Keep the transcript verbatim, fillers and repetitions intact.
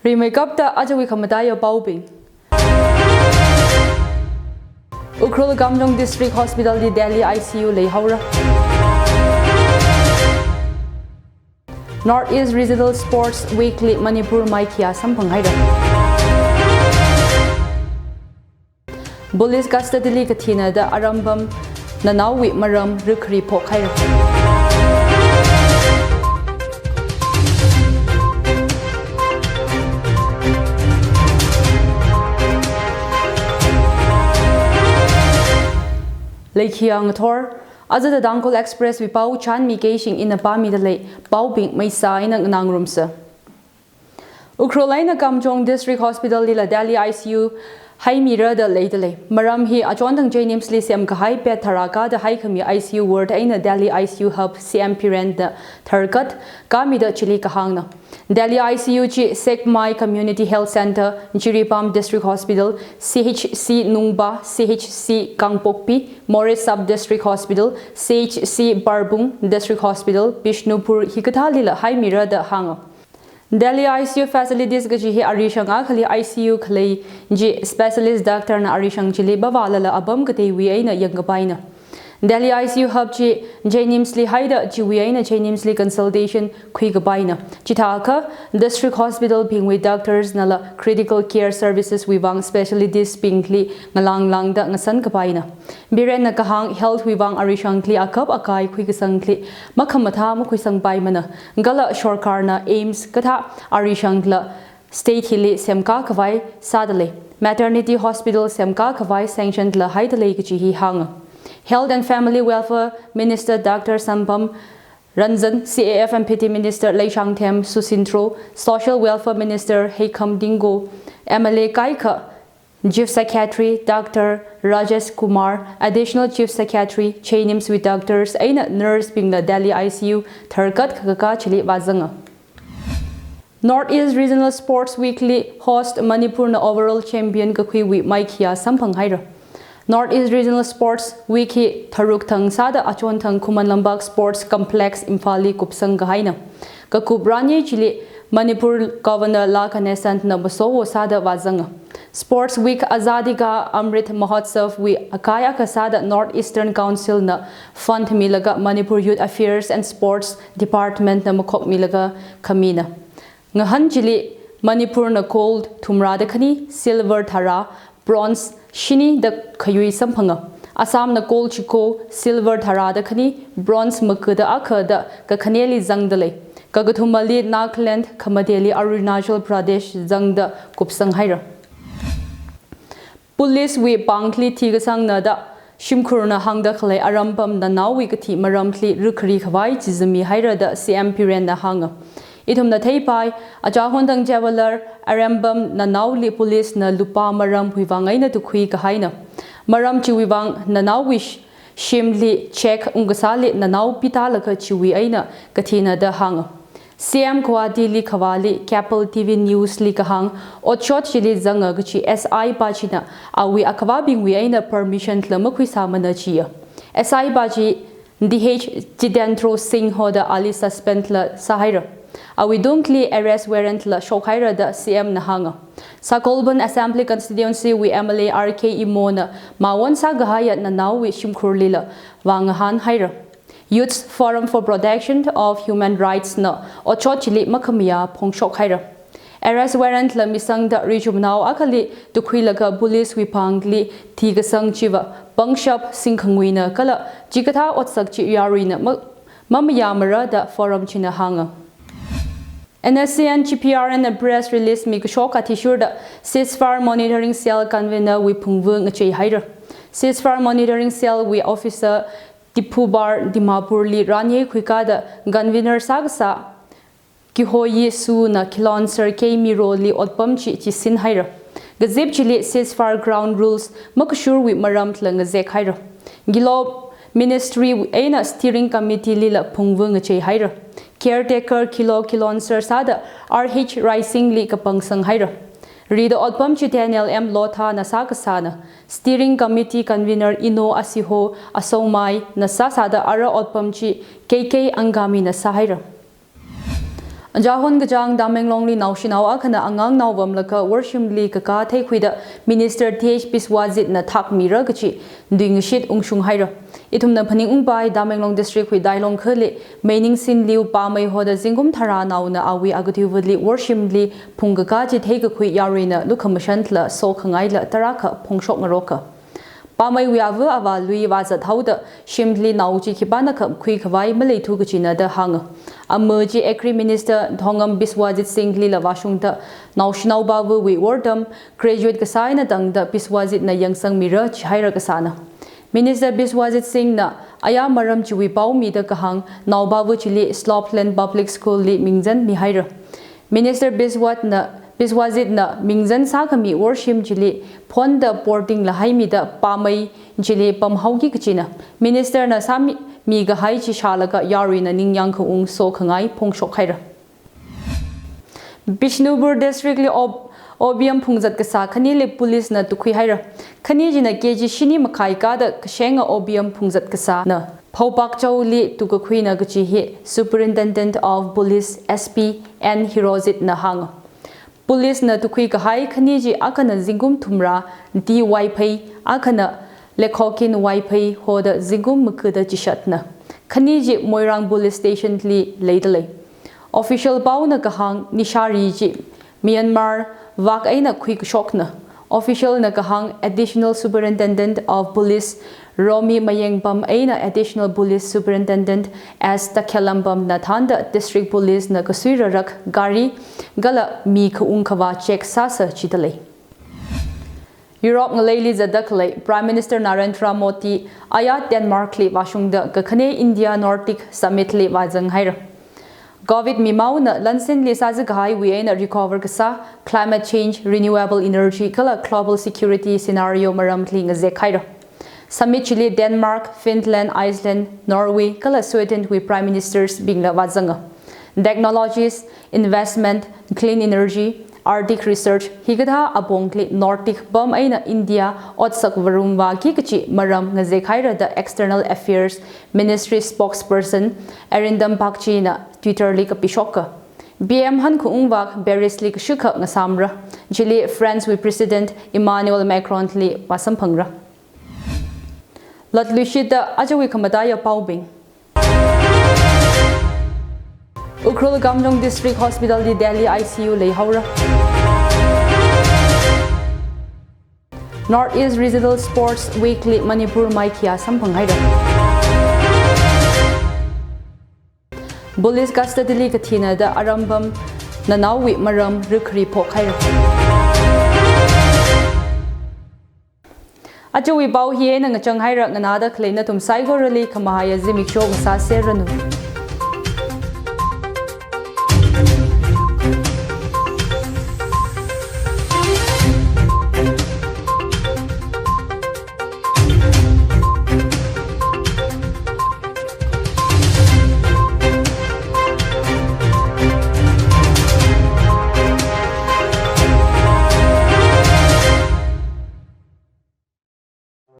Rimeikapta ajawui khamataiya paobing. Ukhrul Kamjong District Hospital li Delhi I C U leihaora. North East Regional Sports Week li Manipur maikhiya samphanghaira. Police custody li kathina da arambam nanaowui maram rikhari phokhaira. Leikhiya ngathor, aja da Tangkhul Express wui pao chānmikei shing ina pāmida lei, paobing maisa eina nganāngarumsa. Ukhrul eina Kamjong District Hospital lila Delhi I C U haimira da leida lei. Maram hi achonthang JNIMS li semkahai bed tharā kāda haikhami I C U ward eina Delhi I C U hub C M Biren na tharkat kāmida chili kahāngna. Delhi I C U chi Sekmai Community Health Centre, Jiribam District Hospital, C H C Nungba, C H C Kangpokpi, Moreh Sub District Hospital, C H C Parbung District Hospital, Bishnupur hikathālila haimira da hānga. Delhi I C U facilities kaji hi arishang akhali I C U khalei chi specialist doctor na arishang chili bavālala apam kateiwui eina yangkapaina. Delhi I C U hub chi JNIMS li haida chiwui eina JNIMS li consultation khuikapaina. Chithākha District Hospital bingwui doctors nala critical care services wui vang specialities bingli ngalanglangda ngasankapaina. Biren na kahāng health wui vang arishangli akhap akai khuikasangli makhamathā makhuisangpaimana. Kala sorkarna AIIMS kathā arishangla state hili semkā khavai sāda lei. Maternity hospital semkā khavai sanction la haida lei kaji hi hānga. Health and Family Welfare Minister Doctor Sambam Ranjan, C A F and P T Minister Leishangthem Susindro, Social Welfare Minister Heikham Dingo, M L A kaikha Chief Secretary Doctor Rajesh Kumar, Additional Chief Secretary, JNIMS wui doctors eina nurse bingla Delhi I C U tharkat kakā chili vāzanga. North East Regional Sports Week li host Manipur na overall champion kakhuiwui maikhiya samphanghaira. North East Regional Sports Week hi tharuk thang sāda achonthang Khuman Lampak Sports Complex Imphal li kupsang kahaina. Kakup ranye chili Manipur Governor La Ganesan na masowo sāda vāzanga. Sports Week Azadi Ka Amrit Mahotsav wui akai akha sāda North Eastern Council na fund milaga Manipur Youth Affairs and Sports Department na makhokmilaga khamina. Ngahān chili Manipur na gold thumrāda khani, silver tharā, bronze shini da khayui samphanga. Assam na gold chiko, silver tharāda khani, bronze makada akha da kakhaneli zangda lei. Kakathumali Nagaland, khamateli Arunachal Pradesh zangda kupsanghaira. Police wui pāngli thikasangna da shimkhurna hāngda khalei arambam nanaowui kathi maramli rikhari khavai chizami haira da C M Biren na hānga. Ithumna theipai, achahondang jeweler arambam nanaoli police na lupā maramwui vang eina tukhui kahaina. Maram chiwui vang nanaowui sh-, shimli check ungkasāli nanao pitālaga chiwui eina kathina da hānga. C M Guwahati li khavāli Cable T V News li kahāng, otshot chili zanga kachi S I pa china awui akhavābingwui eina permission la makhuisāmana chiya. S I pa chi D H Jitendra Singh hoda ali suspend la sāhaira. Awui tungli arrest warrant la shokhaira da C M na hānga. Sakolbon Assembly Constituency wui M L A R K Imo na mawon sākahaiya nanaowui shimkhurlila vāngahānhaira. Youth Forum for Protection of Human Rights na otshot chili makhamayā phongshokhaira. Arrest warrant la misangda richumnao akhali tukhuilaga police wui pāngli thikasang chiva pangshap singkhanguina kala chikathā otsak chi yaruina ma-, mamayāmara da Forum china hānga. N S C N G P R N na press release mikashok athishurda Ceasefire Monitoring Cell Convener wui phungvu ngacheihaira. Ceasefire Monitoring Cell wui officer Diphubar Dimapur li ranye khuikāda convener sākasā Kihoyi Su na Kilonser K Miro li otpam chi chisinhaira. Kazip chili ceasefire ground rules makashurwui maramla ngazekhaira. Gilo Ministry eina Steering Committee lila phungvu ngacheihaira. Caretaker Kilo Kilonser sāda R H Raising li kapangsanghaira. Rida otpam chi Daniel M Lotha na sākasāna. Steering Committee Convener Ino Asiho Asomai na sāsāda ara otpam chi K K Angami na sāhaira. Jahon kachāng Tamenglongli naoshinao akhana angang naopamlaga worshimli kakā theikhuida Minister T H Biswajit na thakmira kachi tuingashit ungshung haira. Ithumna phaningungpai Tamenglong District wui Tailong khali Meiningsin Liu Pamei hoda zingkum tharā naona awui agativali worshimli phungkakā chi theikakhui yaruina lukhamashanla sokhangaila tarākha phongshokngaroka. Pameiwui ava avā lui vāzat haoda shimli nao chi khipānakha khuikhavai maleithu kachina da hānga. Ama chi Agri Minister Thongam Biswajit Singh lila vāshungda naoshinao pavawui wortam graduate kasā eina tangda Biswajit na yangsangmira chihaira kasāna. Minister Biswajit Singh na aya maram chiwui pao mida kahāng nao pava chili Slopeland Public School li mingzan mihaira. Minister Biswat na, Biswajit na mingzan sākhami worshim chili phonda boarding la haimida Pamei chili pamhaoki kachina. Minister na sāmi, mikahai chi shālaga yaruina ningyāng khaung sokhangai phongshok haira. Bishnupur District li ob-, opium phungzat kasā khanili police na tukhui haira. Khani china K G shini makhai kāda kashenga opium phungzat kasāna Phaopakchao li tukakhuina kachi hi Superintendent of Police S P N Hirojit na hānga. Police na tukhui kahai khani chi akhana zingkum thumrā T Waiphei, akhana Lekhokin Waiphei hoda zingkum magada chishatna. Khani chi Moirang Police Station li leidalei. Official paona kahāng nishari chi Myanmar vak eina khuikashokna. Official na kahāng Additional Superintendent of Police Romi Mayengpam eina Additional Police Superintendent S Takhelambam na thānda District Police na kasuirarak gari kala mi khaung khavā check sāsa chidalei. Europe ngaleili zatda khalei Prime Minister Narendra Modi aya Denmark li vāshungda kakhane India Nordic Summit li vāzang haira. Covid mimaona lansinli sāzakahaiwui eina recover kasā climate change, renewable energy kala global security scenario maramli ngazek haira. Summit chili Denmark, Finland, Iceland, Norway kala Sweden wui Prime Ministers bingla vāzanga. Technologies, investment, clean energy, Arctic research, hikathā apongli Nordic pam eina India otsak varum vāki kachi maram ngazek haira da External Affairs Ministry spokesperson Arindam Bagchi na Twitter li kapishoka. P M hankhaung vak Paris li kashikha ngasāmra. Chili France wui President Emmanuel Macron li vāsamphangra. Latluishitda ajawui khamataiya paobing. Ukhrul Kamjong District Hospital li Delhi I C U leihaora. North East Regional Sports Week li Manipur maikhiya samphang haira. Police custody li kathina da Arambam nanaowui maram rikhri phok haira. Ajawui pao hi eina ngachang haira, nganāda khalei nathum saikorali khamahaiya zimiksho ngasāserranu.